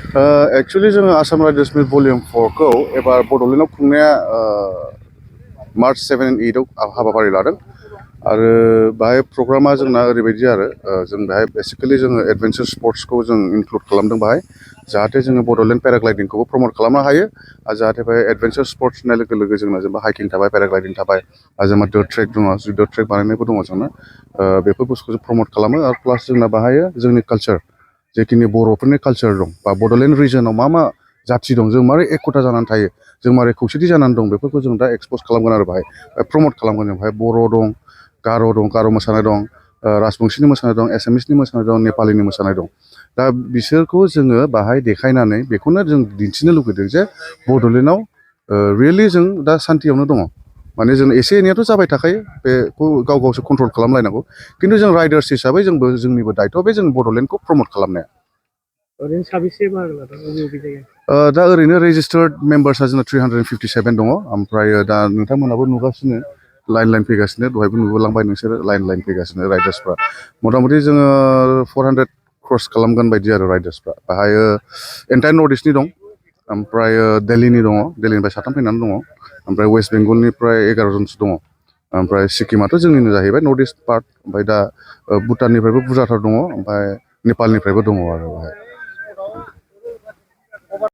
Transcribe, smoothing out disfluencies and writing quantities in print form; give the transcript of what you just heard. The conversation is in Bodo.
एक्चुअलि जोङो आसाम राइडार्स मिट भलिउम 4 खौ एबार बड'लेण्डआव खुंनाया मार्च 7 and 8 आव हाबाफारि लादों आरो बाहाय प्रग्रामा जोंना ओरैबायदि आरो जों बेहाय बेसिकेलि जोङो एडभेन्सार स्पर्ट्सखौ जों इनक्लुड खालामदों बाहाय जाहाथे जोङो बड'लेण्ड पेराग्लाइडिंखौबो प्रमट खालामनो हायो आरो जाहाथे बेहाय एडभेन्सार स्पर्ट्स होननाय लोगो लोगो जोंना जेनेबा हाइकिं थाबाय पेराग्लाइडिं थाबाय आरो जोंना डार्ट ट्रेक दङ डार्ट ट्रेक बानायनायबो दङ जोंना बेफोर बुस्थुखौ जों प्रमट खालामो आरो प्लास जोंना बाहाय जोंनि कालचार जेखिनि बर'फोरनि कालचार दं बा बड'लेण्ड रिजनाव मा मा जाथि दं जों मारै एकता जानानै थायो जों मारै खौसेथि जानानै दं बेफोरखौ जों दा एक्सपज खालामगोन आरो बाहाय प्रमट खालामगोन जों बाहाय बर' दं गार' मोसानाय दं राजबंसिनि मोसानाय दं एसामिसनि मोसानाय दं नेपालिनि मोसानाय दं दा बिसोरखौ जोङो बाहाय देखायनानै बेखौनो जों दिन्थिनो लुगैदों जे बड'लेण्डआव रियेलि जों दा सान्थियावनो दङ माने जों एसे एनैयाथ' जाबाय थाखायो बेखौ गाव गावसो कन्ट्रल खालामलायनांगौ खिन्थु जों राइडार्स हिसाबै जोंनिबो दायथ' बे जों बड'लेण्डखौ प्रमट खालामनाया ओरैनो साबेसे बाहागो लादों बबे बबे जायगायाव दा ओरैनो रेजिस्टार्ड मेम्बार्सआ जोंना 357 दङ ओमफ्राय दा नोंथांमोनाबो नुगासिनो लाइन फैगासिनो दहायबो नुबोलांबाय नोंसोर लाइन फैगासिनो राइडार्सफ्रा मथा मथि जोङो 400 क्रस खालामगोन बायदि आरो राइडार्सफ्रा बाहाय एन्टायर नर्थ इस्टनि दं ओमफ्राय दिल्लीनि दङ दिल्लीनिफ्राय 3 फैनानै दङ ओमफ्राय वेस्ट बेंगलनिफ्राय 11 जनसो दङ ओमफ्राय सिक्किमाथ' जोंनिनो जाहैबाय नर्थ इस्ट पार्ट ओमफ्राय दा भुटाननिफ्रायबो बुरजाथार दङ ओमफ्राय नेपालनिफ्रायबो दङ आरो बाहाय